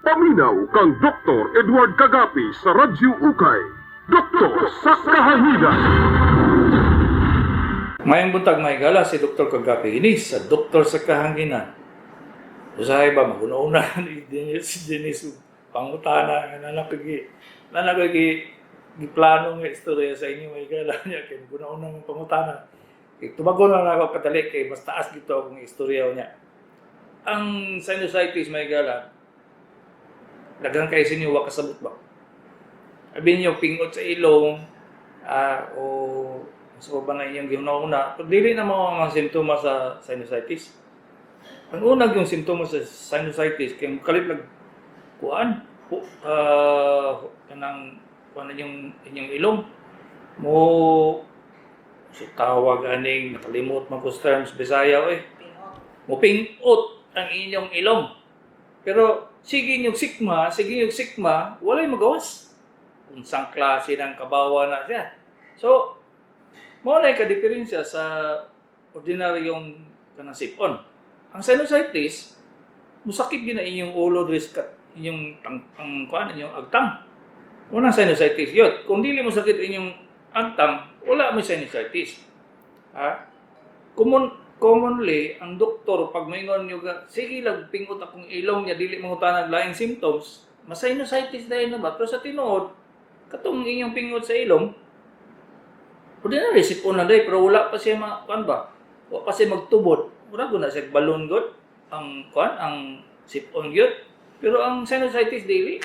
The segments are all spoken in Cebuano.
Paminaw kang Dr. Edward Kagapi sa Radyo Ukay. Doktor sa Kahanginan. Maayong buntag, mga higala, si Dr. Kagapi ini sa Doktor sa Kahanginan. Usahay ba, maguna-una ni Dennis, si Dennis pangutana nga nanakagi giplano nga istorya sa inyo, mga higala niya kay maguna-una ng pangutana. Kay tubagon na ako kadali kay mas taas gito akong istorya niya. Ang sinusitis, mga higala, daghan kay sinyo wa kasabot ba? Abi niyo pingot sa ilong o sa ba na inyong gihuna-una, pero dili na mao ang mga simptomas sa sinusitis. Ang unang yung simptomas sa sinusitis kay kalit lag kuan kanang kuan inyong inyong ilong mo si tawag aning nakalimot man ko sa terms Bisaya oy, mo pingot ang inyong ilong. Pero sige yung sikma, walay magawas. Unsang klase ng kabawa na siya. So, mao na ka-diferensya sa ordinaryong kanang sipon. Ang sinusitis, musakit gyud na inyong ulo diri sa inyong tang, ang kuan, inyong agtang. Unang sinusitis yun. Kung dili mo sakit inyong agtang, wala mo sinusitis. Ha? Commonly, ang doktor, pag maingon nyo ga, sige lang, pingot akong ilong niya, dili mo tanag laing symptoms, mas-sinusitis dahil na ba? Pero sa tinuod, katong inyong pingot sa ilong, ordinary sipon na day, pero wala pa siya ma, kuan ba? Wala pa siya magtubod. Wala ko na siya balon god ang kuan, ang sipon gyud. Pero ang sinusitis dili,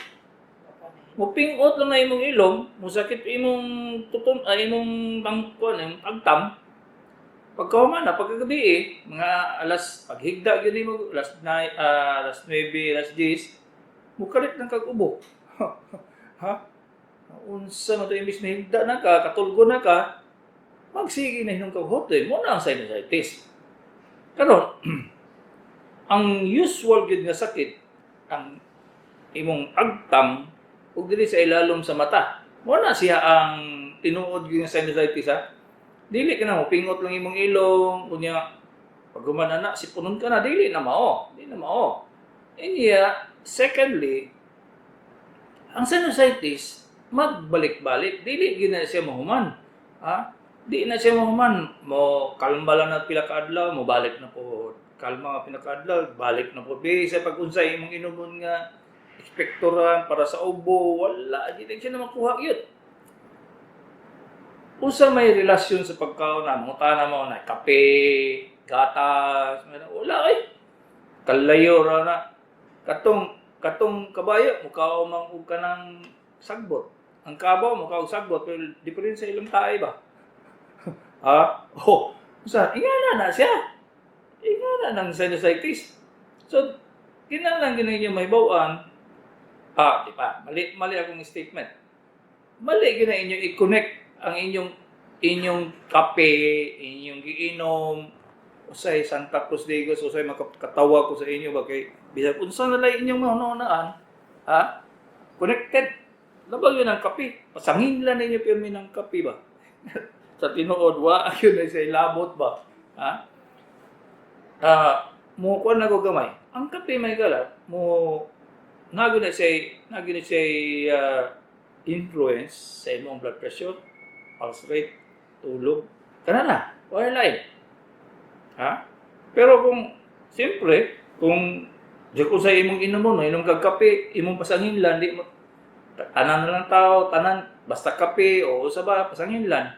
mo pingot lang na imong ilong, musakit imong tuton ay imong tang kuan, imong agtam. Pagkahuman na, pagkagabi eh, mga alas, paghigda gyud nimo, alas 9, alas 9, alas 10, mukalit ng kag ubo. Ha? Unsa man to, imbis mahigda na ka, katulgo na ka, magsige na hinom kag hote, mo na ang sinusitis. Karon, ang usual gyud nga sakit ang imong agtang ug diri sa ilalom sa mata. Mo na siya ang tinuod gyud nga sinusitis, ha. Dili ka na mo pingot lang imong ilong, unya pag human na sipunon ka na, dili na mao, dili na mao. Inya, secondly, ang sinusitis magbalik-balik, dili gyud na siya mahuman. Ha? Di na siya mahuman, mo kalma lang na pila ka adlaw, mo balik na po. Kalma nga pila ka adlaw, balik na po. Bisa pag unsay imong inumon nga expectorant para sa ubo, wala di na siya na makuha yun. Unsa may relasyon sa pagkaon na mangutana mo na kape, gatas, wala ay. Kalayo ra na. Katong kabayo mukaon man og kanang sagbot. Ang kabaw mukaon sagbot pero diferensya ilang tae ba? Ha? Oh, unsa ingana na siya. Ingana ng sinusitis. So, kinahanglan gyud ninyo mahibaw-an. Ah, di pa. Mali mali akong statement. Mali gyud na inyo i-connect ang inyong inyong kape, inyong giinom, usay Santa Cruz Digos, usay makakatawa ko sa inyo ba kay bisag unsa na lang inyong mahunahunaan, ha? Connected. Labag yun ang kape. Pasangin lang ninyo pirmi ng kape ba? Sa tinuod, wa yun ay sa ilabot ba? Ha? Mo kuan na ko gamay. Ang kape, may gala, mo nago na siya influence sa imong blood pressure, pulse rate, tulog, kana na, wala lain. Ha? Pero kung, siyempre, kung di ko sa imong inomon, inom kag kape, imong pasangin lang, di mo, tanan na lang tao, tanan, basta kape, o usa ba, pasangin lang.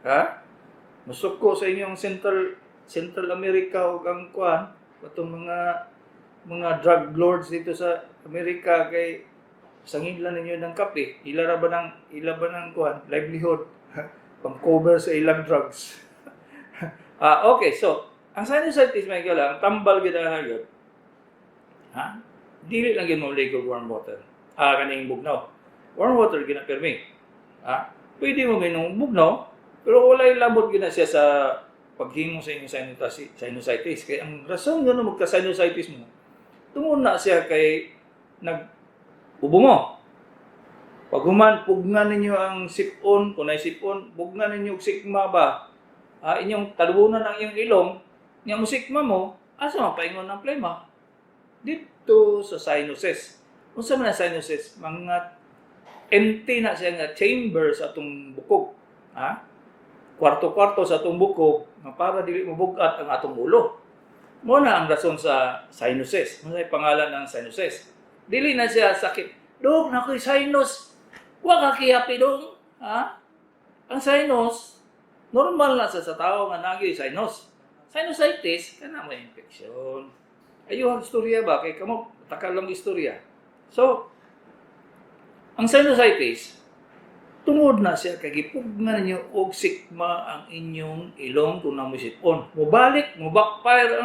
Ha? Musuko sa inyong Central Central America o ang kuan, atong mga drug lords dito sa Amerika kay sangilan ninyo ng kape, ila ba ng kuan, livelihood, pang cover sa ilang drugs. Ah, okay, so ang sinusitis, may ang tambal gyud ana gyud. Ha? Dili lang gyud mo ligo warm water. Ah, kaning bugnaw. Warm water gyud na pirmi. Ha? Pwede mo minom bugnaw, pero walay labot gyud na siya sa paghimo sa inyong sinusitis. Kay ang rason nga magka-sinusitis mo, tungod na siya kay nag ubo mo. Pag human, pugnan ninyo ang sipon, kung nay sipon, pugnan ninyo og sikma ba? Ah, inyong talunan ang inyong ilong, nya mo sikma mo, asa man paingon ang plema? Dito sa sinuses. Unsa man ang sinuses? Mga empty na siya nga chamber sa atong bukog. Ha? Kwarto-kwarto sa atong bukog nga para dili mabugat ang atong ulo. Mao na ang rason sa sinuses. Mao na pangalan ng sinuses. Dili na siya sakit. "Dok, nakoy sinus." Wa ka kihapi, dong. Ha? Ang sinus, normal na sa tao nga nagi sinus. Sinusitis, kana may infection. Ayo ang istorya ba? Kay kamo, takal lang istorya. So, ang sinusitis, tungod na siya kay gipugnan ninyo og sikma ang inyong ilong kung naa moy sipon. Mubalik, mubackfire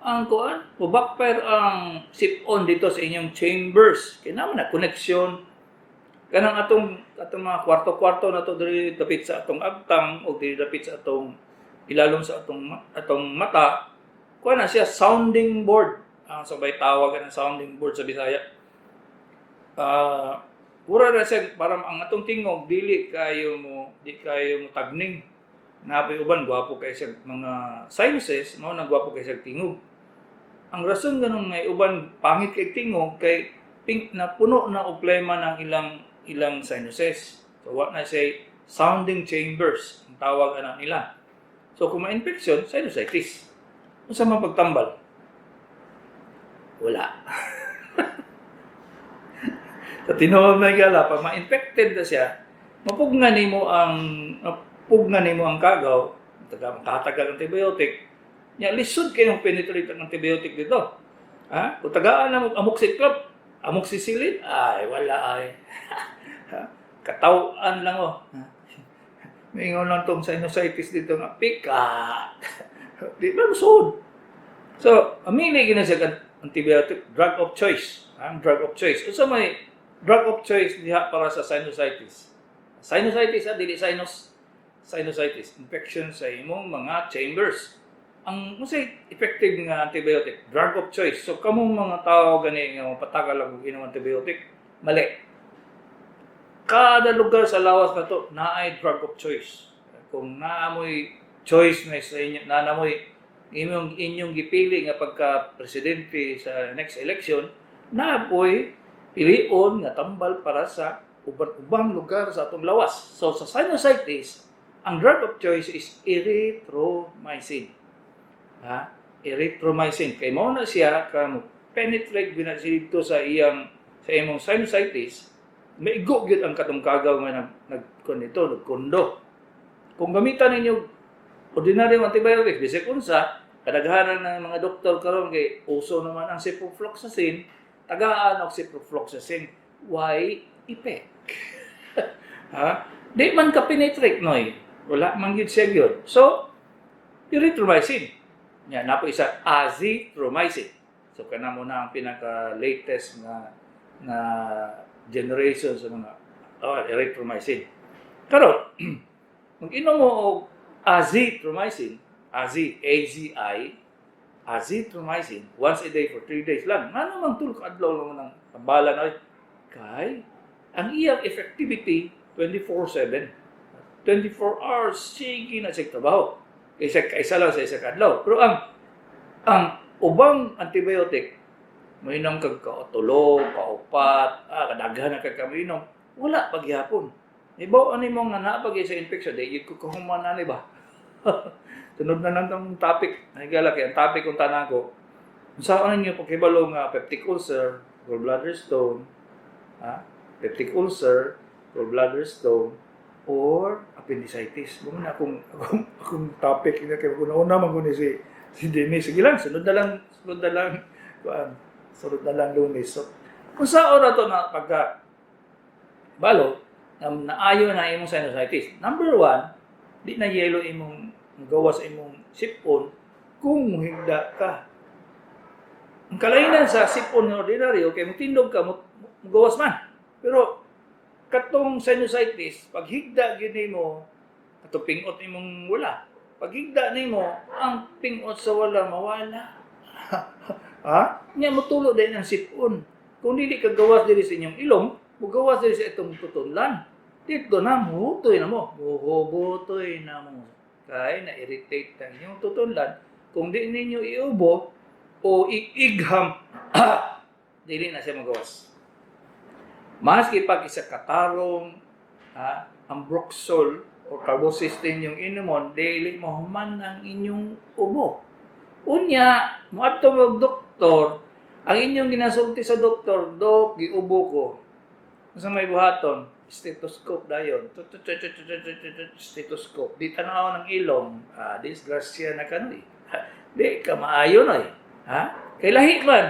ang kuan, mubackfire ang sipon dito sa inyong chambers. Kay naa man na connection kanang atong mga kwarto-kwarto na to diri dapit sa atong agtang o diri dapit sa atong ilalom sa atong mata. Kuan na siya, sounding board ang sabay tawag ng sounding board sa Bisaya. Ah, pura na siya para ang atong tingog dili kayo mo di kayo mo tagning. Napoy uban gwapo kay siya mga sinuses, mao nang gwapo kay siya tingog. Ang rason ganun ngay uban pangit kay tingog kay pink na puno na og plema ng ilang sinuses. So wa na siya sounding chambers ang tawag ana nila. So kung ma-infection, sinusitis. Unsa man pagtambal? Wala. Sa tinuod may gala, pag ma-infected na siya, mapugnan nimo ang kagaw, taga makatagal ang antibiotic. Nya lisod kayong penetrate ang antibiotic dito. Ha? Kung tagaan na mo amoxiclav, amoxicillin, ay wala ay. Ha? Katawan lang oh. Ha? Mingon lang tong sinusitis dito nga pika. Di ba sud? So, amili gina siya antibiotic drug of choice. Ang drug of choice. Unsa may drug of choice diha para sa sinusitis? Sinusitis ah, dili sinus. Sinusitis, infection sa imong mga chambers. Ang unsay effective nga antibiotic? Drug of choice. So kamong mga tao gani nga mapatagal lang og inom antibiotic, mali. Kada lugar sa lawas na to naay drug of choice. Kung naa moy choice na sa inyo, naa moy inyong gipili nga pagka presidente sa next election, naa poy pilion nga tambal para sa uban-ubang lugar sa atong lawas. So sa sinusitis, ang drug of choice is erythromycin. Ha? Erythromycin. Kay mao na siya ka mo penetrate gyud na siya dito sa imong sinusitis, maigo gyud ang katong kagaw nga nag nag kun nito, nagkundo. Kung gamitan ninyo ordinary antibiotics, bisag unsa, kadaghanan ng mga doktor karon kay uso naman ang ciprofloxacin, tagaan og ciprofloxacin, why effect? Ha? Di man ka penetrate noy. Wala man gyud siya gyud. So, erythromycin. Nya napo isa, azithromycin. So kana mo na ang pinaka latest nga generation sa mga, oh, erythromycin. Karon, mag-inom mo og azithromycin, azi, AZI, azithromycin, once a day for 3 days lang. Ngano man tulo ka adlaw lang ng tambalan ay? Kay ang iyang effectivity 24/7. 24 hours sige na siya trabaho. Kaysa kaisa lang sa isa ka adlaw. Pero ang ubang antibiotic, mainom kag kautulo, kaupat, kadaghan na kag kaminom, wala pagyapon. Ibaw ani mo nga naa pag sa infection, di gyud ko kahuman ani ba. Sunod na lang tong topic. Nahigala kay ang topic kung tanan ko. Unsaon ninyo pagkibalo nga peptic ulcer, gallbladder stone, ha? Peptic ulcer, gallbladder stone, or appendicitis. Mao na akong topic ina kay kung una man ko ni si Dennis. Sige lang, sunod na lang kuan, sunod na lang Lunes. So, kung sa ora to na pagka balo, na naayo na imong sinusitis. Number one, di na yelo imong gawas sa imong sipon kung muhigda ka. Ang kalainan sa sipon nga ordinaryo, kay mutindog ka, mo gawas man. Pero katong sinusitis, pag higda gyud nimo, katong pingot imong wala. Pag higda nimo, ang pingot sa wala mawala. Ha? Nya motulo din ang sipon. Kung dili ka gawas diri sa inyong ilong, mugawas diri sa itong tutunlan. Dito na, muhutoy na mo. Muhubutoy na mo. Kay na-irritate ang inyong tutunlan. Kung di ninyo iubo o iigham, Dili na siya magawas. Maski pag isa katarong, ha, ambroxol o carbocisteine yung inumon, dili mahuman ang inyong ubo. Unya, moadto mo og doktor, ang inyong ginasulti sa doktor, "Dok, giubo ko." Unsa may buhaton? Stethoscope dayon. Tut, tut, tut, tut, tut, tut, tut, tut, stethoscope. Di tanaw ng ilong. Ah, disgrasya na ka, eh. Di ka maayo na eh. Ha? Kay lahi man.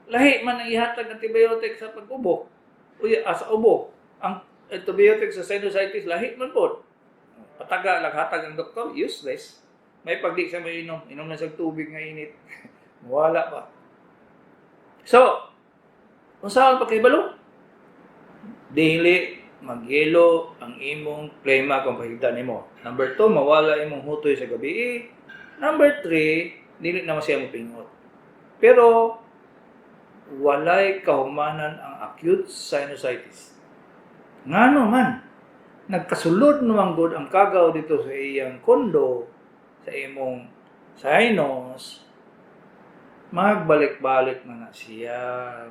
Lahi man ang ihatag antibiotic sa pag-ubo. Uy, sa ubo. Ang antibiotic sa sinusitis, lahi man po. Pataga lang hatag ang doktor, useless. May pagdi siya may inom, inom na siya tubig nga init. Wala pa. So, unsa ang pagkahibalo? Dili magyelo ang imong plema kung pahigda nimo. Number 2, mawala imong hutoy sa gabi. Number 3, dili na siya mopingot. Pero walay kahumanan ang acute sinusitis. Ngano man, nagkasulod naman gud ang kagaw dito sa iyang kondo, sa imong sinus, magbalik-balik na na siya.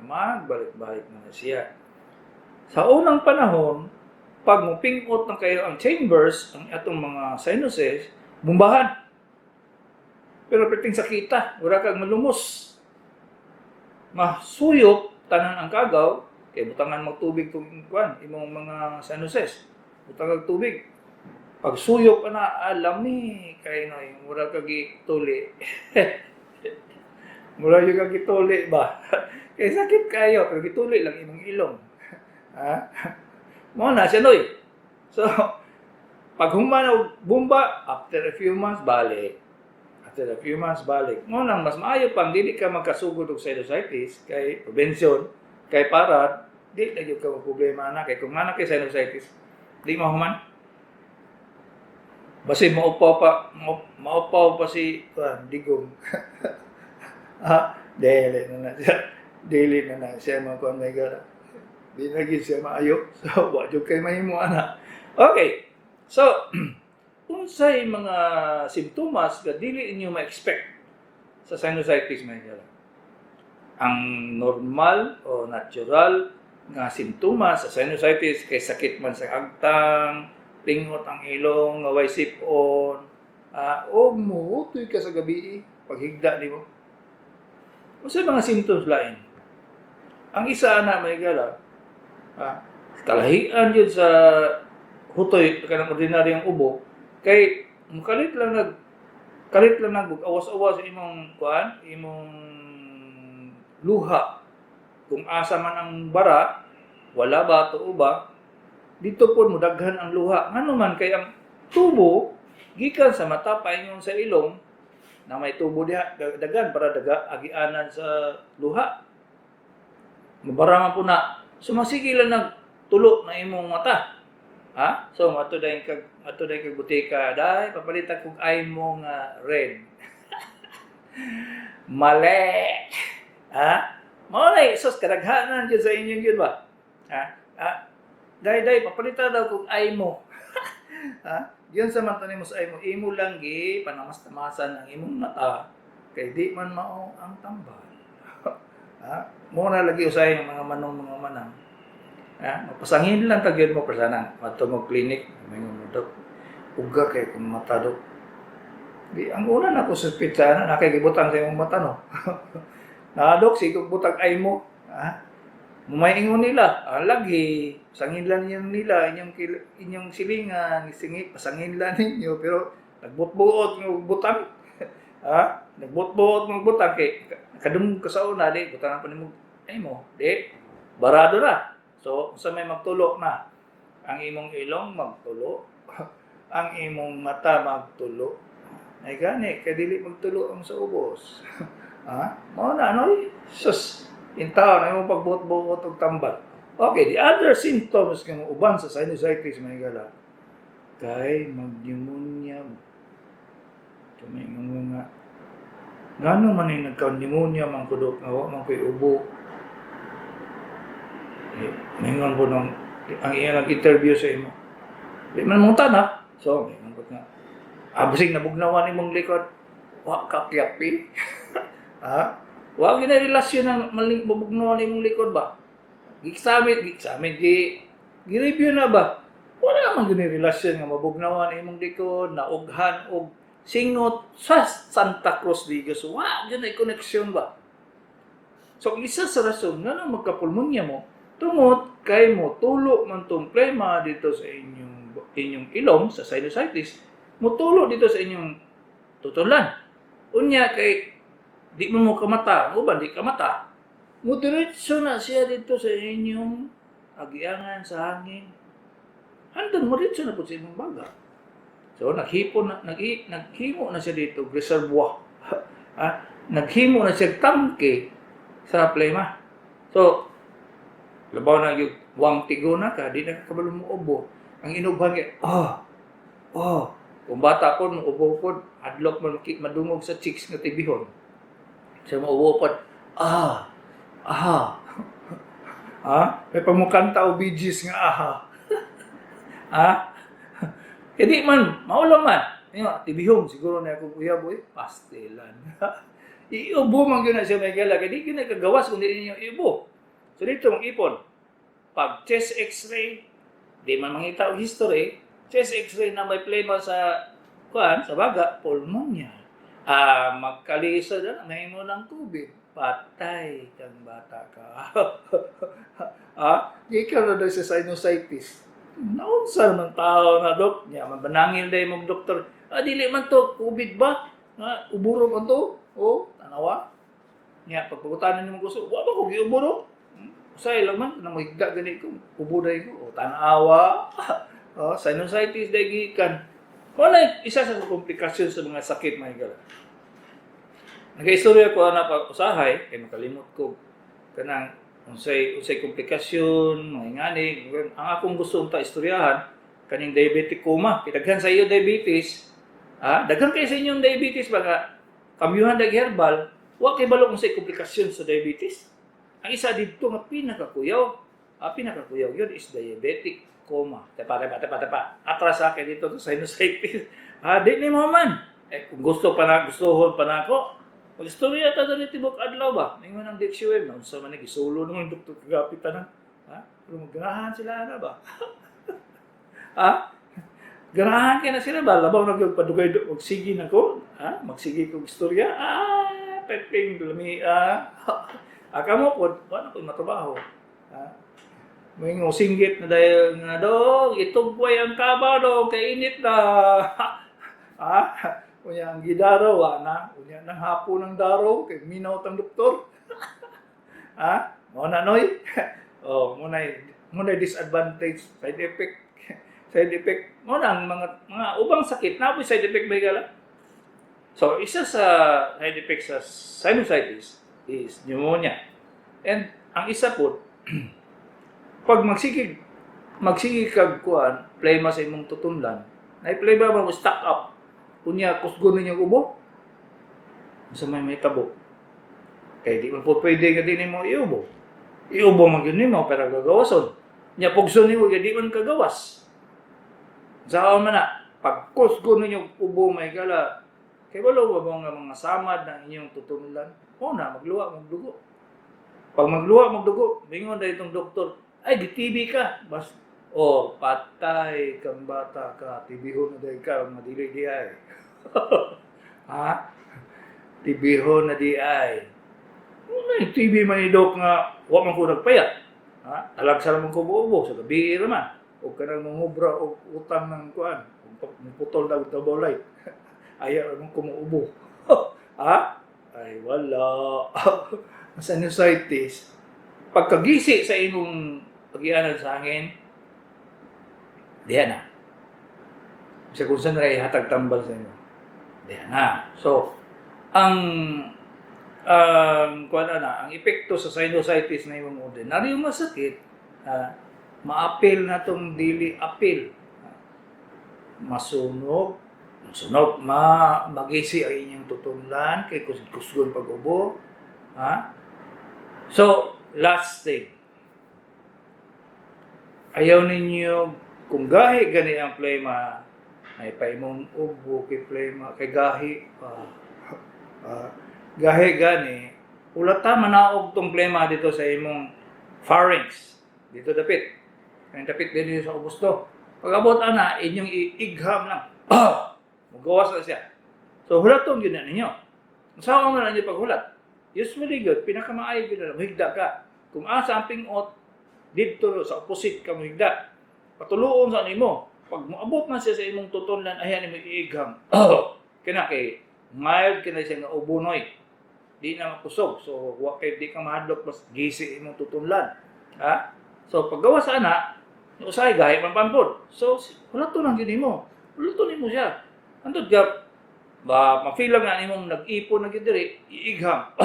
Magbalik-balik na na siya. Sa unang panahon, pag mupingot na kayo ang chambers, ang atong mga sinuses, bumbahan. Pero perting sakita, wala kang malumos. Masuyop, tanan ang kagaw, kay butangan mo tubig kung kuan, imong mga sinuses. Butangan tubig. Pag suyop na, alam ni kay no, mura kag gituli. Mura yung kag gituli ba? Kay sakit kayo, pero gituli lang imong ilong. Ha? Mo na siya, noy. So, pag human og bumba, after a few months, balik. After a few months, balik. Mo nang mas maayo pang dili ka magkasugod og sinusitis kay prevention, kay para di na gyud ka problema na kay kung nga na kay sinusitis, di mahuman. Basi maupaw pa si kuan Digong. Ah, dili na na siya. Dili na na siya mga kuan may gara. Di na gyud siya maayo. So, wa jud kay mahimo ana. Okay. So, unsay mga simptomas nga dili inyo ma-expect sa sinusitis, mga higala? Ang normal o natural nga simptomas sa sinusitis kay sakit man sa agtang, pingot ang ilong, nga way sipon, o muhutoy ka sa gabi paghigda nimo. Unsay mga symptoms lain? Ang isa na, may gala, kalahian yun sa hutoy kanang ordinaryong ubo kay mukalit lang nag kalit lang nag awas-awas imong kuan, imong luha. Kung asa man ang bara, wala ba, tuo ba, dito po mo daghan ang luha. Ngano man kay ang tubo gikan sa mata paingon sa ilong na may tubo diha daghan para daga agianan sa luha. Mabara man po na sumasige lang nag tulo na imong mata. Ha? So mato dayon kag butika, "Day, papalitan kog eye mo nga red." Mali. Ha? Mao na sus kadaghanan jud sa inyong yun ba? Ha? Ah, "Day, day, papalitan daw kog eye mo." Ha? Yun sa man mo sa eye mo, imo lang gi panamas-tamasan ang imong mata kay di man mao ang tambal. Ha? Mo na lagi usay ang mga manong, mga manang. Ha? Mapasangin lang tag mo persana. Madto mo clinic, maingon mo, "Dok, uga kay kung mata, dok." Di, ang una na ko suspitsa na nakikibutang sa imong mata, no. "Na, dok, sige butang eye mo." Ha? Mumayingon nila, ah, lagi, pasangin lang ninyo nila, inyong silingan, singi, pasangin lang ninyo, pero nagbutbuot ng butang. Ha? Nagbutbuot ng butang, kay kadungog ka sa una, di, butangan pa nimo ay mo, di, barado na. So, sa may magtulo na, ang imong ilong magtulo, ang imong mata magtulo. Ay gani, kay dili magtulo ang sa ubos. Ha? Mao na, ano? Sus, intaw na imong pagbuot-buot og tambal. Okay, the other symptoms nga uban sa sinusitis, mga higala, kay mag-pneumonia mo. Tumingon mo nga, "Ngano man ay nagka-pneumonia man ko, dok, nga wa man ko'y ubo?" Eh, mingon po nung, ang iya nag-interview sa imo. Di man mong tana. So, mingon po nga, "Ah, basig nabugnawan imong likod, wa ka kiyapi." Ha? Wa gyud na relasyon ng maling mabugnaw na imong likod ba? Gi-examine, gi-review na ba? Wala man gyud relasyon nga mabugnawan imong likod, naughan og singot sa Santa Cruz Ligas. Wa gyud na connection ba? So, ang isa sa rason nga nang magkapulmonya mo, tungod kay mo tulo man tong plema dito sa inyong inyong ilong, sa sinusitis, mutulo dito sa inyong tutulan. Unya kay di mo mo kamata, uban di kamata. Mudiretso na siya dito sa inyong agiangan sa hangin. Hantod mo diretso na po sa inyong baga. So naghipon na naghimo na siya dito reservoir. Naghimo na siya tangke sa plema. So labaw na yung wang tigo na ka, di na ka kabalo mo ubo. Ang inubhan kay, oh, kung bata ko, ubo ko, adlok man madungog sa cheeks nga tibihon. Sa maubo po, ah, aha. May pamukanta o Bee Gees nga aha. Ha? Hindi man, maulang man. Nga, tibihon, siguro na akong uyab, oy, pastilan. Iubo man gyud na siya may gala, kay di gyud na kagawas kung di ninyo iubo. So dito mag-ipon. Pag chest x-ray, di man mangita og history, chest x-ray na may plema sa kuan, sa baga, pulmonya. Magkalisa na, may mo ng COVID. Patay kang bata ka. Gikan na sa sinusitis. Naunsa naman tao na dok niya, mabanangil dahil mong doktor. Dili man to, COVID ba? Nga, uburo man to? Oh, tanawa. Niya, pagpagutanan nimo gusto, wa ba ko giubo no? Usay lang man, nang mahigda gani ko, ubo dahil ko. O, tanawa. Oh, sinusitis dahil gikan. Wala isa sa komplikasyon sa mga sakit, mga higala. Nag-istorya ko na pag usahay, kay makalimot ko kanang unsay unsay komplikasyon, mga ingani. Ang akong gusto unta istoryahan kaning diabetic coma. Kay daghan sa iyo diabetes, daghan kay sa inyong diabetes ba nga kamyuhan dag herbal, wa kay balo unsay komplikasyon sa diabetes. Ang isa didto nga pinakakuyaw, pinakakuyaw yun is diabetic coma. Tepa, tepa, tepa, tepa. Atras sa akin dito sa sinusitis. Di ni mo man. Eh, kung gusto pa na, gustuhon pa na ako, mag-istorya ta dali tibok adlaw ba? Ningon ang DXUM, na unsa man ni gisulo naman Doktor Kagapi tanan. Ha? Pero magganahan sila na ba? Ha? Ganahan kay na sila ba? Labaw na gyud padugay magsige na ko. Ha? Magsige kog istorya. Pepeng lami ah. Kamo pod, wala ko matrabaho. Ha? May singgit na dahil nga dong, itugway ang kaba dong, kay init na. Ha? Unya ang gidaro, wa na. Unya nang hapon ng daro, kay minaw tang doktor. Ha? Mo na noy. Oh, mo na disadvantage, side effect. Side effect. Mo na ang mga ubang sakit na side effect ba gala? So, isa sa side effect sa sinusitis is pneumonia. And ang isa po, pag magsige magsige kag kuan, plema sa imong tutunlan, na plema mo stack up. Unya kusgon ninyo ubo. Sa may tabo. Kay di man po pwede nga di nimo iubo. Iubo man gyud nimo pero gagawason. Nya pugson nimo di man kagawas. Sao man na pag kusgon ninyo ubo may gala kay wala ba nga mga samad ng inyong tutunlan? O na magluwa magdugo. Pag magluwa magdugo, mingon dahil itong doktor, ay di TB ka. Bas, oh, patay kang bata ka, TB ho na dahil ka, madili di ay. Ha? TB ho na di ay. Ano yung TB man ni Dok nga, wa man ko nagpayat. Ha? Talagsa naman ko buobo, sa gabi naman. O kanang mangubra o utang ng kuan, putol na og light. Ayaw naman kumuubo. Ha? Ay, wala. Sinusitis. Pagkagisi sa imong pagianan sa hangin, diya na. Bisa kung saan na hatag tambal sa inyo. Diya na. So, ang kuan na, ang epekto sa sinusitis na imong ordinaryo masakit, maapil na tong dili apil. Masunog, masunog, magisi ang inyong tutunlan kay kusgon pag-ubo. Ha? So, last thing. Ayaw ninyo kung gahi gani ang plema ay paimong ubo kay plema kay gahi pa. Gahi gani Hulata manaog tong plema dito sa imong pharynx. Dito dapit. Kanang dapit din sa ubos to. Pag abot ana, inyong iigham lang. Ah! Mugawas na siya. So hulaton gyud na ninyo. Unsa man na ninyo paghulat? Usually good, pinakamaayo gyud na muhigda ka. Kung asa ang pingot, didto sa opposite ka muhigda. Patuluon sa nimo. Pag moabot na siya sa imong tutunlan, ayan nimo iigham. Oh! Kina kay mild kina siya nga ubunoy. Di na makusog. So wa kay di ka mahadlok mas gisi imong tutunlan. Ha? So paggawas ana, usahay gahi man pampod. So hulaton lang gyud nimo. Hulaton nimo siya. Antod ka ba ma-feel lang nga nimong nag-ipon na gyud diri, iigham.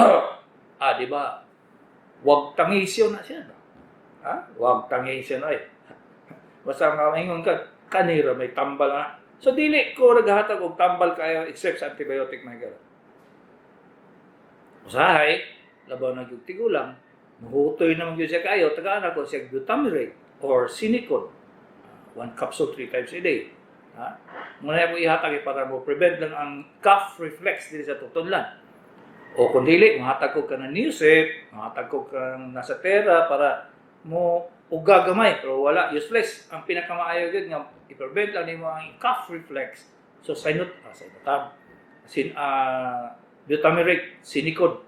Ah, di ba? Wag tangisyon na siya ba? Ha? Wag tangisyon ay. Basta nga maingon ka, kanira may tambal na. So dili ko naghahatag og tambal kayo except sa antibiotic, mga girl. Usahay, labaw na gyud tigulang, mahutoy naman gyud siya kayo, tagaan ako siya butamirate or Sinicod. One capsule three times a day. Ha? Muna ko ihatag eh, para mo prevent lang ang cough reflex diri sa tutunlan. O kung dili, mahatag ko ka ng Newsep, mahatag ko ka ng Nasatera para mo uga gamay pero wala, useless. Ang pinakamaayo gyud nga i-prevent lang nimo ang cough reflex, so sinut ah, sinutab sin butamirate, Sinicod,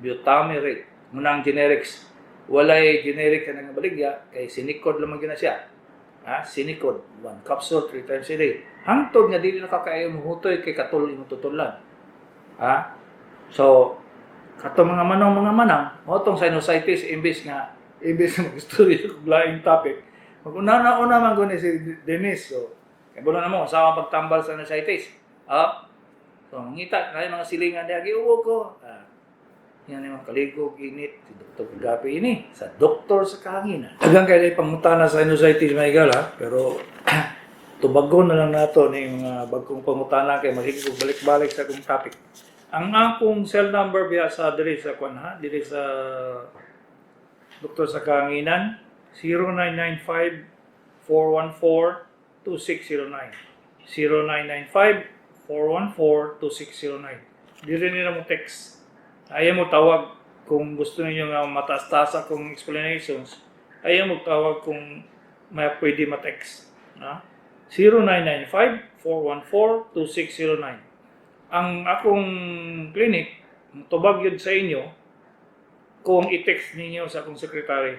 butamirate muna ang generics. Walay generic ka nang baligya kay Sinicod lamang gyud na siya, ha. Sinicod, one capsule three times a day hangtod nga dili na ka kaayo mohutoy kay katul imong tutunlan, ha. So kato mga manang mao tong sinusitis, imbes nga mag-istorya og laing topic, mag-una na una man guni si Dennis. So kay bulo na mo sa pagtambal sa sinusitis, ah. So mangita kay mga silingan diha, giubo ko, ah. Yan yung kaligog init si Dr. Gapi ini sa Doktor sa Kahanginan. Daghang kay pangutana sa sinusitis, may ha, pero tubagon na lang nato ni mga bagong pangutana kay maghigig og balik-balik sa akong topic. Ang akong cell number biya sa diri sa kwan, ha, diri sa Doktor sa Kahanginan, 0995 414 2609. 0995 414 2609. Diri nila mo text. Ayaw mo tawag kung gusto niyo nga mataas-taas akong explanations. Ayaw mo tawag kung may pwede ma-text. Ha? 0995 414 2609. Ang akong clinic, tubag yun sa inyo kung i-text ninyo sa akong secretary.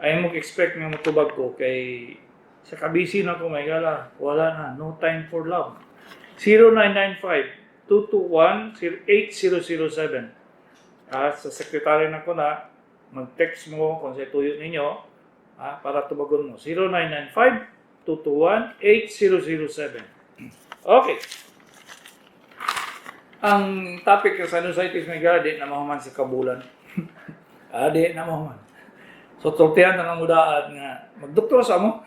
Ayaw mo expect nga motubag ko kay sa kabisi na ko, may gala. Wala na. No time for love. 0995 221 8007. Ah, sa secretary na ko na, mag-text mo kung sa tuyo ninyo, ah, para tubagon mo. 0995 221 8007. Okay. Ang topic ng sinusitis, may gala, di na mahuman sa kabulan. Ah, di na mahuman. So, tultihan na lang mudaan nga magdoktor sa mo.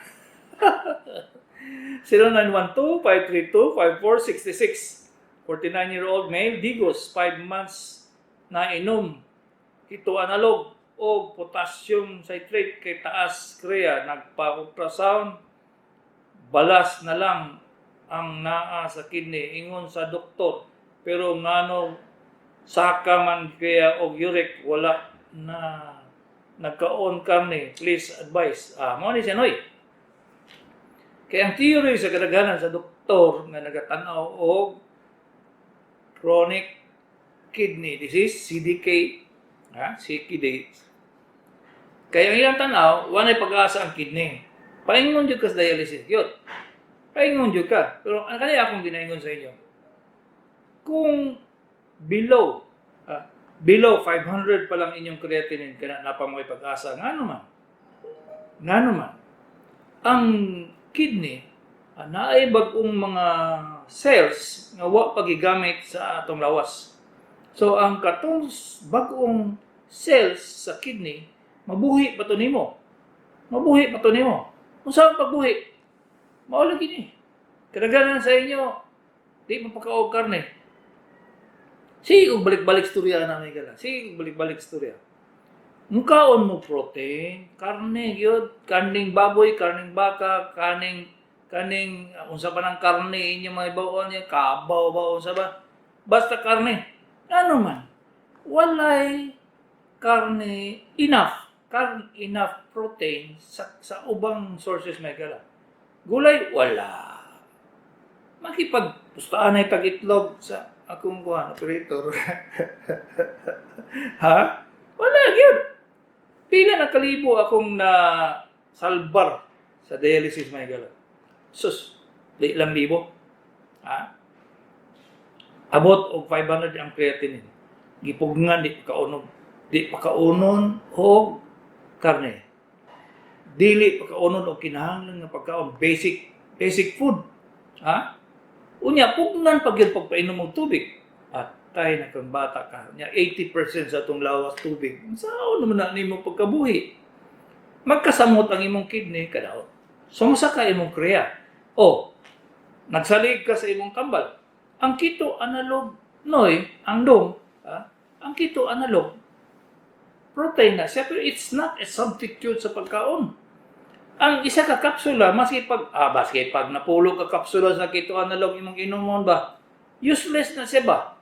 0912-532-5466. 49-year-old male, Digos, 5 months na inom. Ito analog o potassium citrate kay taas krea, nagpa-ultrasound, balas na lang ang naa sa kidney ingon sa doktor, pero ngano saka man kaya og uric, wala na nagkaon karne. Please advise. Ah, mo ni siya, noy. Kaya ang theory sa kadaghanan sa doktor nga nagatanaw og chronic kidney disease, CDK, ha, CKD, kaya ang ilang tanaw, walay pag-asa ang kidney. Paingon jud ka sa dialysis yun. Paingon jud ka. Pero ang kaya akong ginaingon sa inyo, kung below 500 pa lang inyong creatinine, kana na pa mo'y pag-asa. Ngano man? Ngano man? Ang kidney, naay bag-ong mga cells nga wa pa gigamit sa atong lawas. So ang katong bag-ong cells sa kidney, mabuhi pa to nimo. Mabuhi pa to nimo. Unsa ang pagbuhi? Mao lagi ni. Kadaghanan sa inyo, di mo pakaog karne. Sige kung balik-balik storya na may gala. Sige kung balik-balik storya. Mukaon mo protein, karne gyud, karning baboy, karning baka, kaning kaning unsa pa ng karne inyo mga ibaon niya, kabaw ba, unsa ba? Basta karne. Ano man? Walay karne enough, karne enough protein sa ubang sources, may gala. Gulay, wala. Makipagpustaan ay tag-itlog sa akong kuhan, operator. Ha? Wala gyud. Pila na kalibo akong na salbar sa dialysis, may gala. Sus, di lang libo. Ha? Abot og 500 ang creatinine. Gipugngan, di pa kaunon og karne. Dili pa kaunon og kinahanglan nga pagkaon, basic basic food. Ha? Unya pugnan pag yun pagpainom og tubig. Atay na kang bata ka. Nya 80% sa atong lawas tubig. Unsaon naman na nimo pagkabuhi? Magkasamot ang imong kidney kadaot. So mosaka imong crea. O, nagsalig ka sa imong tambal. Ang keto analog noy, ang dong, ha? Ang keto analog protein na siya, pero it's not a substitute sa pagkaon. Ang isa ka kapsula, maski pag napulo ka kapsula sa keto analog imong inumon ba, useless na siya ba?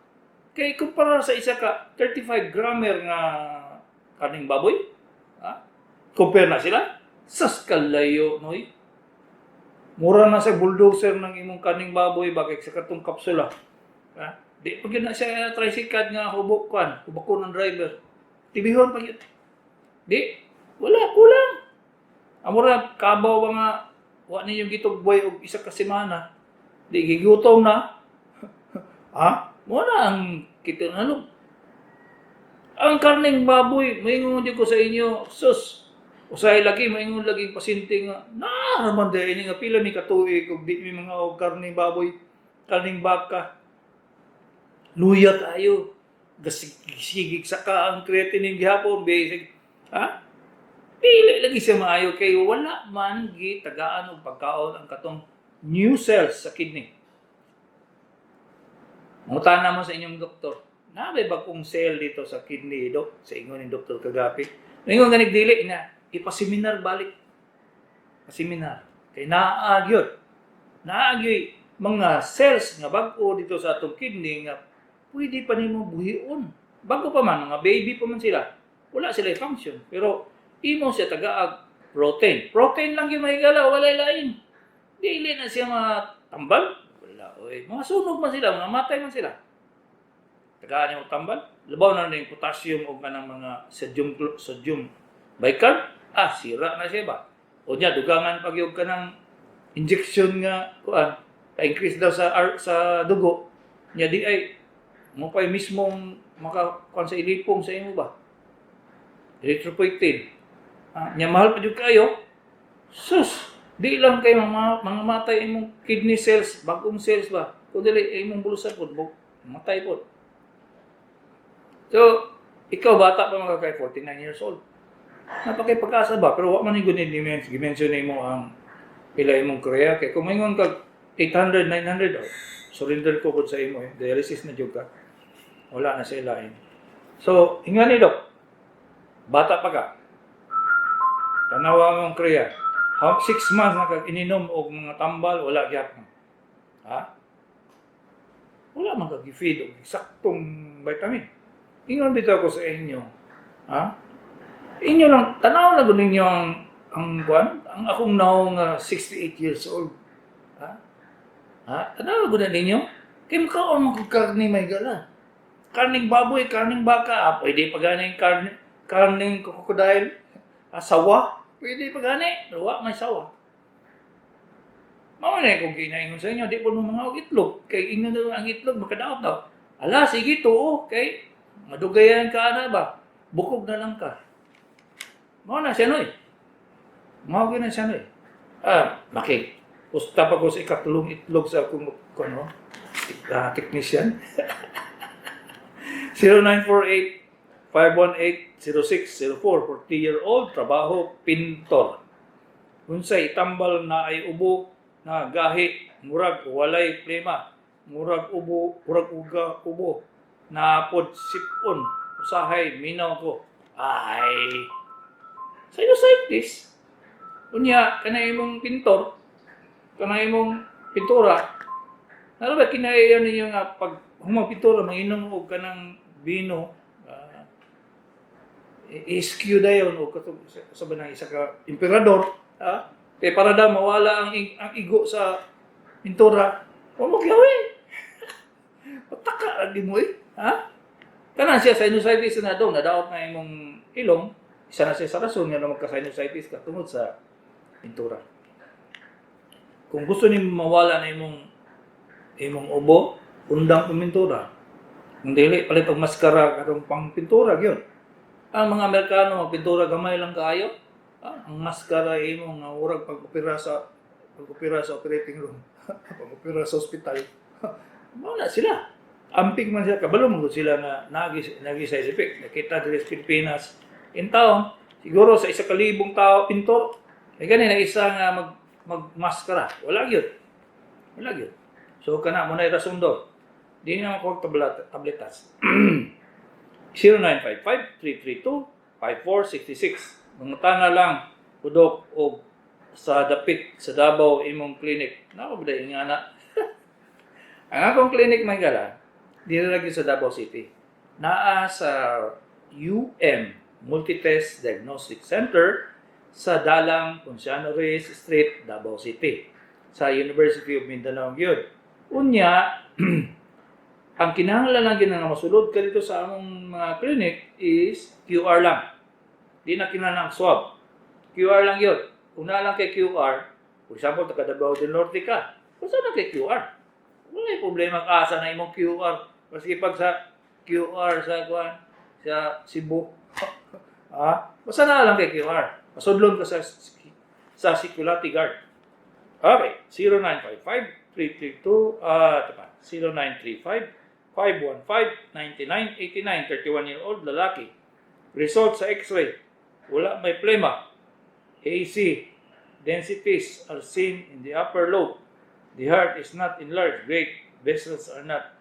Kay kumpara sa isa ka 35 grammer nga kaning baboy, ha? Compare na sila, sas kalayo noy. Mura na sa bulldozer ng imong kaning baboy ba kay sa katong kapsula. Ha? Di pag yun na siya tricycle nga hubok kwan, hubakon ng driver. Tibihon pag yun. Di, wala, kulang. Amura, kabaw ba nga, wa ninyong gitugboy og isa ka semana. Di, gigutom na. Ha? Mo na ang keto analog. Ang karning baboy, maingon din ko sa inyo, sus, usahay lagi, maingon lagi pasyente nga, naaraman dahil ini nga pila mi katuig ug di mi mga og karning baboy, karning baka. Luya kayo. Gasigig saka ang creatinine gihapon, basic. Ha? Dili lagi siya maayo kay wala man gitagaan og pagkaon ang katong new cells sa kidney. Mangutana mo sa inyong doktor, naa bay bagong cell dito sa kidney, dok? Sa ingon ni Dr. Kagapi. Ingon ganig dili na, ipaseminar balik. Paseminar. Kay naa gyud. Naa gyud mga cells nga bag-o dito sa atong kidney nga pwede pa nimo buhion. Bago pa man, mga baby pa man sila. Wala sila function. Pero imo siya tagaag protein. Protein lang yung mahigala, walay lain. Dili na siya matambal. Wala, oy. Mga sunog man sila, mga matay man sila. Tagaan mo tambal. Labaw na rin potassium o kanang mga sodium, sodium bicarb. Ah, sira na siya ba? O niya, dugangan pag yung kanang injection nga, kuan, pa-increase daw sa dugo. Nya di ay, mo pa mismong maka kuan sa ilipong sa imo ba? Erythropoietin. Ah, nya mahal pa jud kayo. Sus, di lang kay mga matay imong kidney cells, bagong cells ba? Kung dili imong bulusan pod, matay pod. So, ikaw bata pa mga kay 49 years old. Napakay pag-asa ba? Pero wa man ni gud gimension nimo ang pila imong crea kay kung maingon kag 800, 900, oh, surrender ko pud sa imo eh. Dialysis na jud ka. Wala na sa lain. So, inga ni dok. Bata pa ka. Tanawa mong crea. How 6 months na kag ininom og mga tambal, wala gyapon. Ha? Wala man kag gi-feed og saktong vitamin. Ingon bitaw ko sa inyo. Ha? Inyo lang tanaw na gud ninyo ang kuan, ang akong naong nga 68 years old. Ha? Ha? Tanaw gud na ninyo. Kay makaon man kog karne, may gala. Karning baboy, karning baka, ah, pwede pa gani karne, karning crocodile, ah, sawa, pwede pa gani, pero wa may sawa. Mao na kung ginaingon sa inyo, di po mo mga og itlog. Kay ingon daw ang itlog, makadaot daw. Ala, sige tuo, kay madugayan ka na ba? Bukog na lang ka. Mao na siya noy. Mao gyud na siya noy. Ah, maki. Pusta pa ko sa ikatlong itlog sa akong kuno, technician. 0948 518 0604, 40-year-old, trabaho pintor. Unsay itambal na ay ubo na gahi, murag walay plema, murag ubo, murag uga ubo, na pod sipon, usahay minaw ko. Ay, sinusitis. Unya kana imong pintor, kana imong pintura. Ano ba kinaiyan ninyo nga pag humang pintura manginom og kanang bino, ah, I-skew dayon o katong sa ba ng isa ka emperador, ha? Kay para daw mawala ang igo sa pintura. Wa mo gawin. Pataka lagi mo eh. Ha? Kanan siya sinusitis na daw, nadaot na imong ilong, isa na siya sa rason nga magka-sinusitis ka tungod sa pintura. Kung gusto nimo mawala na imong ubo, undang pintura. Kung dili, palit og maskara katong pang pintura gyud. Ang mga Amerikano magpintura gamay lang kaayo. Ah, ang maskara imo nga urag pag-opera sa operating room, pag-opera sa ospital. Mao na sila. Amping man sila, kabalo man gud sila nga nagi nagi side effect. Nakita diri sa Pilipinas in town, siguro sa 1,000 tao pintor, ay gani na isa nga magmaskara. Wala gyud. Wala gyud. So kana mo na rason do. Di na ako tabletas. 0955-332-5466. Mangutana lang udok og sa dapit sa Davao imong clinic. Nako ba nga na? Ang akong clinic, may gala, diri lagi sa Davao City. Naa sa UM Multitest Diagnostic Center sa Dalang Ponciano Reyes Street, Davao City. Sa University of Mindanao gyud. Unya, ang kinahanglan lang gyud nga masulod ka dito sa among mga clinic is QR lang. Di na kinahanglan ang swab. QR lang yun. Una lang kay QR, for example, taga Davao del Norte ka, basta na kay QR. Wala yung problema ang asa na imong QR. Maski pag sa QR sa kuan sa Cebu. Ah, basta na lang kay QR. Masudlon ka sa security guard. Okay, 0955 332 ah ito pa, 0935 515 9989, 31-year-old lalaki. Result sa X-ray, wala may plema. Hazy densities are seen in the upper lobe. The heart is not enlarged. Great vessels are not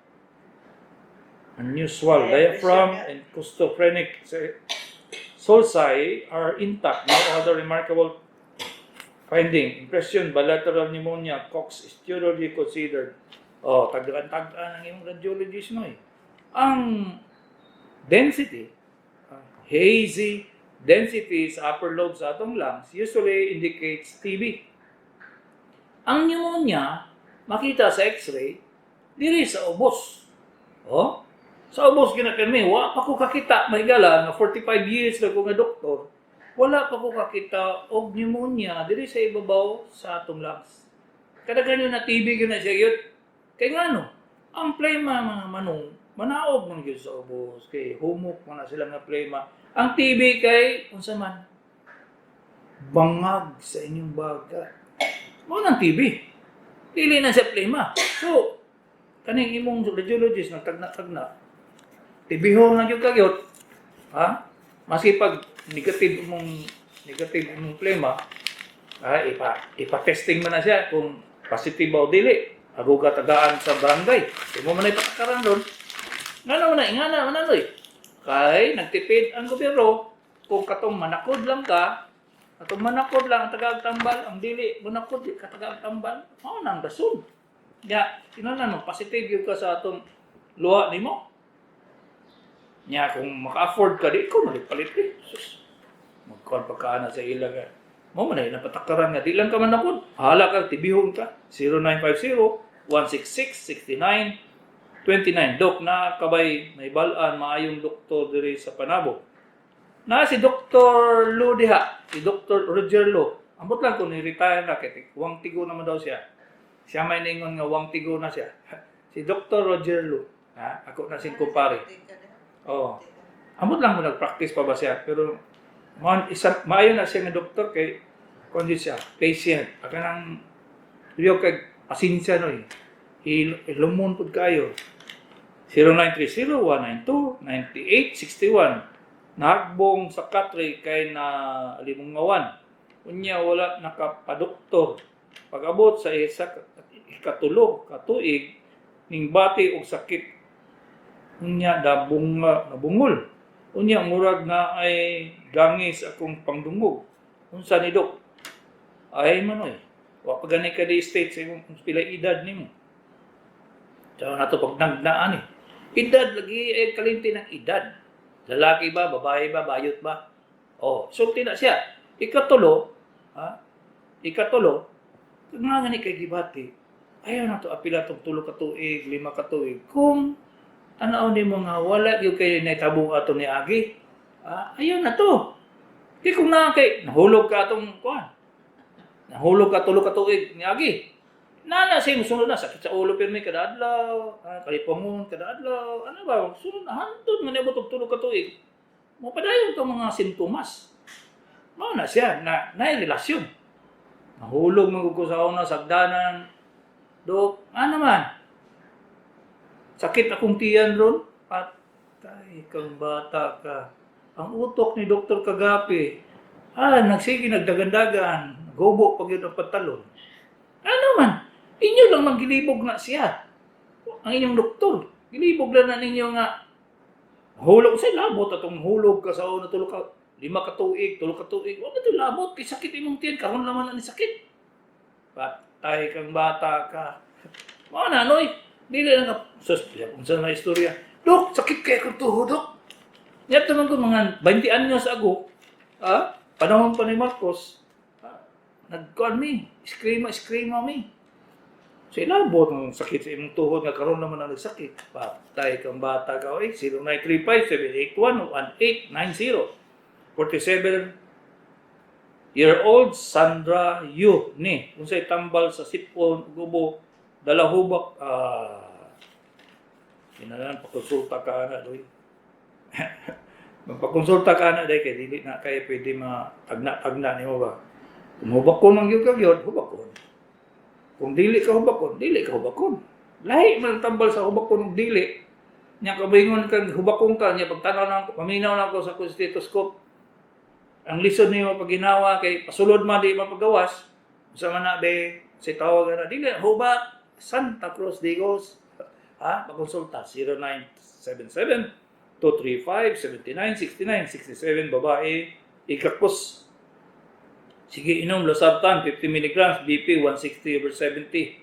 unusual. High Diaphragm pressure. And costophrenic sulci are intact. No other remarkable finding. Impression, bilateral pneumonia, Cox is thoroughly considered. Oh, tagaan-tagaan ang imong radiologist no eh. Ang density, hazy density sa upper lobe sa atong lungs usually indicates TB. Ang pneumonia, makita sa X-ray, diri sa ubos. Oh? Sa ubos ginapirmi, wa pa ko kakita, may gala, nga 45 years na ko nga doktor, wala pa ko kakita og pneumonia diri sa ibabaw sa atong lungs. Kada ganyan na TB gyud na siya gyud. Kay ngano? Ang plema mga manong manaog man gyud sa ubos kay humok man na sila nga plema. Ang TB kay unsa man? Bangag sa inyong baga. Mao nang TB. Dili na siya plema. So, kaning imong radiologist nagtagna-tagna, TB-hon na gyud kagyot. Ha? Maski pag negative imong plema, ah, ipa-testing man na siya kung positive ba o dili. Ago ka tagaan sa barangay. Di mo man ipatakaran ron. Ngano man na, ingana man na eh. Kay nagtipid ang gobyerno kung katong manakod lang ka, katong manakod lang ang tagaag tambal, ang dili manakod di ka tagaag tambal, mao na ang rason. Ya, kinahanglan mo positive gyud ka sa atong luha nimo. Nya kung maka-afford ka di ko palit eh. Sus. Magkuan pagkaana sa ila ka. Mo man ay napatakaran nga di lang ka manakod. Hala ka tibihon ka. 0950 166 69 29. Dok na kabay may balaan maayong doktor diri sa Panabo. Na si Dr. Lo diha, si Dr. Roger Lo. Ambot lang kung ni-retire na kay wang tigo naman daw siya. Siya may ningon nga wang tigo na siya. Si Dr. Roger Lo. Ha? Ako na sing kumpare. Oo. Ambot lang mo nag-practice pa ba siya pero man isa maayo na siya nga doktor kay kundi siya patient. Aka nang iyo kay pasensya no eh. Ilumon pud kayo. 0930-192-9861. Nahagbong sa katre kay na alimungawan. Unya wala nakapadoktor. Pag-abot sa isa ikatulo katuig ning bati og sakit. Unya dabong nabungol. Unya murag na ay gangis akong pangdungog. Unsa ni dok? Ay manoy. Wa pa gani ka di state sa imong pila edad nimo. Tsaka nato pag nagnaan eh. Edad lagi ay kalimti ng edad. Lalaki ba, babae ba, bayot ba? Oh, sulti na siya. Ikatulo, ha? Ikatulo, nga gani kay gibati, ayaw na to apila tong 3 ka tuig, 5 ka tuig. Kung tanaw nimo nga wala gyud kay nahitabo ato ni agi, ah, ayaw na to. Kay kung naa kay nahulog ka atong kuan. Nahulog ka 3 ka tuig ni agi. Nana siya musunod na sakit sa ulo pirmi kada adlaw, ah, kalipangon kada adlaw. Ano ba? Sunod na hantod man niabot og 3 ka tuig. Mopadayon tong mga sintomas. Mao na siya na naay relasyon. Nahulog man gud ko sa una sagdanan. Dok, ano man? Sakit akong tiyan ron. Patay kang bata ka. Ang utok ni Dr. Kagapi. Ah, nagsige nagdagandagan. Gubo pag yun ang pantalon. Ano man? Inyo lang mang gilibog na siya. Ang inyong doktor. Gilibog lang na ninyo nga hulog sa labot atong hulog ka sa una 5 ka tuig, 3 ka tuig. Wa man to labot kay sakit imong tiyan karon naman na ni sakit. Patay kang bata ka. Mao na noy. Dili lang ka sus unsa na istorya. Dok, sakit kay akong tuhod, dok. Nya man ko mga 20 anyos ago, ah, panahon pa ni Marcos, ah, nagkuan mi, eskrima, eskrima mi. Sa ilabot ng sakit sa imong tuhod nga karon naman ang nagsakit. Patay kang bata ka. Oy, 0935-781-1890. 47-year-old Sandra Yu ni unsay tambal sa sipon ug ubo dala hubak, ah, kinalan pakonsulta ka na doy. Magpakonsulta ka na dahil kay dili na kay pwede ma tagna-tagna nimo ba. Kung hubakon man gyud ka gyud, hubakon. Kung dili ka hubakon, dili ka hubakon. Lahi man ang tambal sa hubakon ug dili. Nya kabingon kag hubakon ka nya pagtanaw na paminaw na ako sa akong stethoscope. Ang lisod nimo paginawa kay pasulod man di mapagawas. Unsa man na be si tawag na dili hubak Santa Cruz Digos. Ha, pakonsulta 0977 235 79 69 67, babae, ikakos. Sige, inom losartan 50 milligrams, BP 160 over 70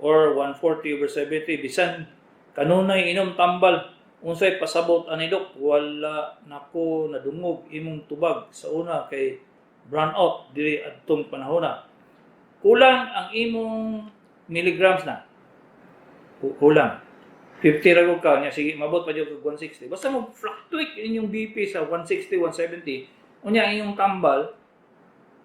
or 140 over 70. Bisan kanunay inom tambal, unsay pasabot ani dok? Wala nako nadungog imong tubag sa una kay brown out diri adtong panahona. Kulang ang imong milligrams na. Kulang. 50 ra gud ka nya sige mabot pa jud kag 160. Basta mo fluctuate inyong BP sa 160, 170, unya ang inyong tambal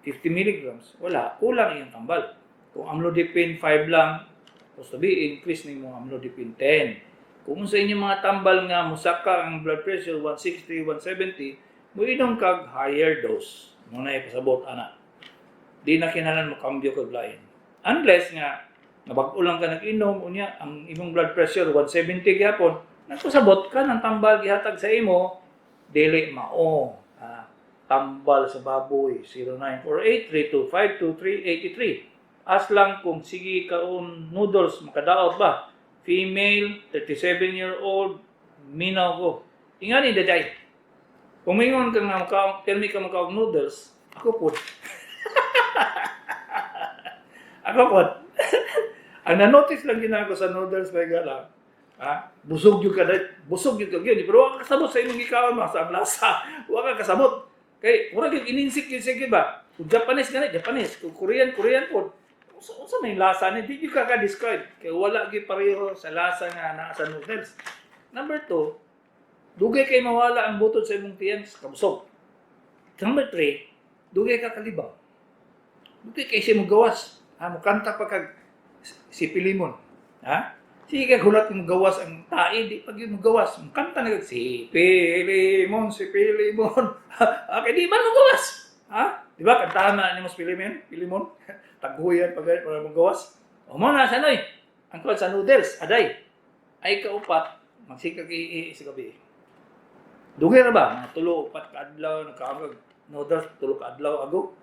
50 milligrams, wala, kulang iyong tambal. Kung amlodipine 5 lang, supposed to be increase nimo amlodipine 10. Kung sa inyong mga tambal nga musaka ang blood pressure 160, 170, muinom kag higher dose. Mo na ipasabot ana. Di na kinahanglan mo kambyo kag lain. Unless nga nabag-o lang ka nag-inom, unya ang imong blood pressure 170 gyapon, nagpasabot ka ng tambal gihatag sa imo, dili mao. Ah, tambal sa baboy 0948-325-2383. As lang kung sige kaon noodles makadaot ba? Female, 37-year-old, minaw ko. Ingani daday. Kung mingon ka nga makaon, permi ka makaon noodles, ako po. Ako po. Ang na-notice lang gina ko sa noodles may gala, ha? Busog yung ka, busog yung ka gyud, pero wa ka kasabot sa imong gikaon ba sa lasa. Wa ka kasabot. Kay murag yung ininsik yun sige ba? Kung Japanese gani, Japanese, kung Korean, Korean po. Unsa may lasa ni di gyud ka ka-describe. Kay wala gyud pareho sa lasa nga naa sa noodles. Number two, dugay kay mawala ang butod sa imong tiyan sa kabusog. Number three, dugay ka kalibaw. Dugay kay siya mo gawas. Ha, mukanta pa kag si Pilimon. Ha? Sige ka hulat mo gawas ang tae, di pag yun mo gawas. Mukanta na kag si Pilimon, si Pilimon. Okay, di man mo gawas. Ha? Di ba kantahan na nimo si Pilimon? Pilimon? Taghuyan pag para mo gawas. O mo na sa noy. Ang kuwan sa noodles, aday. Ay kaupat, magsikag i sa gabi. Dugay ra ba? Mga 3, 4 ka adlaw, nagkaon noodles, 3 ka adlaw ago.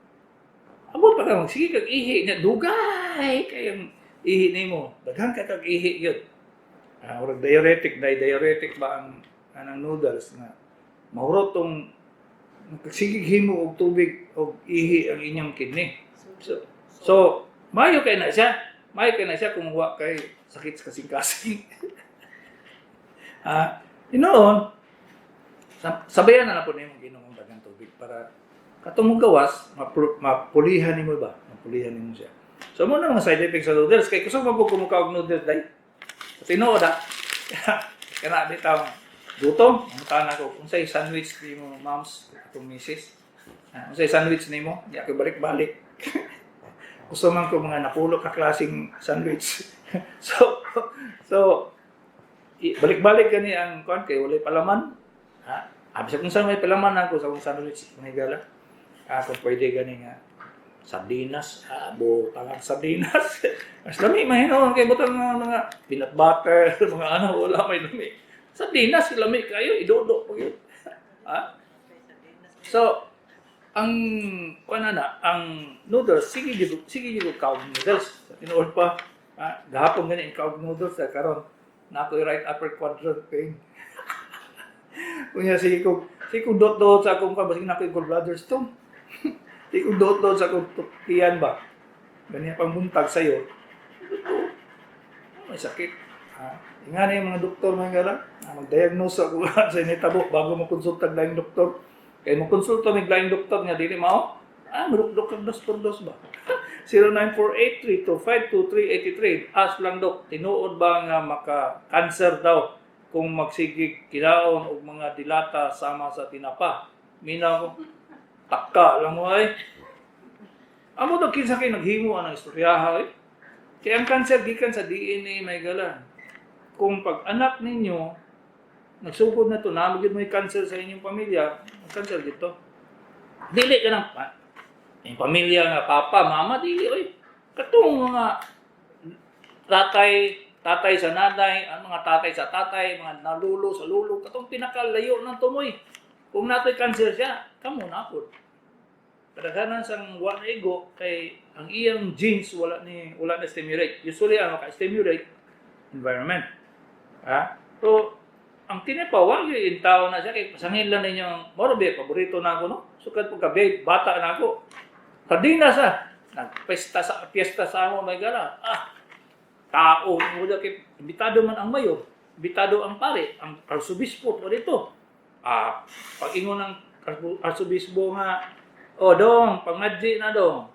Abot pa ka magsige kag ihi nya dugay kayong ihi nimo. Daghan ka kag ihi yun. Ah, murag diuretic, dai diuretic ba ang anang noodles nga mahurot tong sige himo og tubig og ihi ang inyong kidney. So maayo kay na siya. Maayo kay na siya kung wa kay sakit sa kasing-kasing. Ah, inoon, sabayan na lang po nimo ginom ang daghang tubig para Katong gawas, mapulihan nimo ba? Mapulihan nimo siya. So mao na mga side effects sa noodles kay kusog man pud kumukaog noodles day. Sa tinuod ah. Kana bitaw gutom, mangutan ako unsay sandwich nimo, moms, atong misis. Ah, unsay sandwich nimo? Di ako balik-balik. Gusto man ko mga napulo ka klaseng sandwich. So balik-balik gani ang kuan kay walay palaman. Ha? Ah, bisag unsa may palaman ako sa akong sandwich, mga higala. Ah, kung pwede gani nga sardinas, ah, butang ang sardinas. Mas lami mahinoon kay butang mga peanut butter, mga ano, wala may lami. Sardinas, lami kayo, idodo po yun. Ha? So, ang kuan na ang noodles, sige gyud, sige gyud kaog noodles. Sa tinuod pa, ah, gahapon gani ang kaog noodles sa karon na ako'y right upper quadrant pain. Kunya sige ko dot dot sa akong kuan, basig na ako'y gallbladder stone. Sige ko dot dot sa akong tiyan ba. Ganyan pang buntag sa'yo. May sakit. Ha? Nga na yung mga doktor, mga gala, ah, mag-diagnose ako sa initabo bago mo konsulta og laing doktor. Kay mo konsulta mig laing doktor nga dili mao, ah, marukdok kag dos por dos ba? 0948-325-2383. Ask lang, dok, tinuod ba nga maka-cancer daw kung magsigig kinaon og mga dilata sama sa tinapa? Minaw ko. Taka lang mo ay. Amo daw kinsa kay naghimo anang istoryaha eh. Kaya ang cancer gikan sa DNA, may gala. Kung pag anak ninyo nagsugod na to, naa gyud may cancer sa inyong pamilya, cancer dito. Dili ka nang pa, yung pamilya nga papa, mama, dili oy. Katong mga tatay, tatay sa nanay, ang mga tatay sa tatay, mga nalulo sa lulo, katong pinakalayo ng tumoy. Kung natoy cancer siya, kamo na pod. Kadaghanan sang wa na igo kay ang iyang genes wala na stimulate. Usually ang maka-stimulate environment. Ha? So ang tinapa wa gyud in tao na siya kay pasangil lang ninyo ang moro ba paborito na ako, no. Sukad pagka bata na ako. Sardinas ah. Nagpesta sa piyesta sa amo, may gala. Ah, tao mo kay imbitado man ang mayor, imbitado ang pare, ang arsobispo po dito. Ah, pag ingon ng arsobispo nga, "Oh dong, pangadji na dong."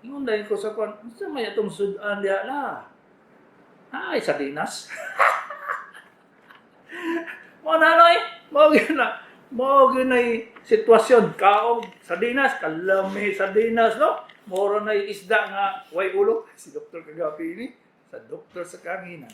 Ingon dahil ko sa kwan, unsa may atong sudan diha la? Ay, sardinas. Mo na noy, mao gyud na. Mao gyud nay sitwasyon kaog sardinas, kalami sardinas, no. Moro na isda nga way ulo. Si Dr. Kagapi ni sa Doktor sa Kahanginan.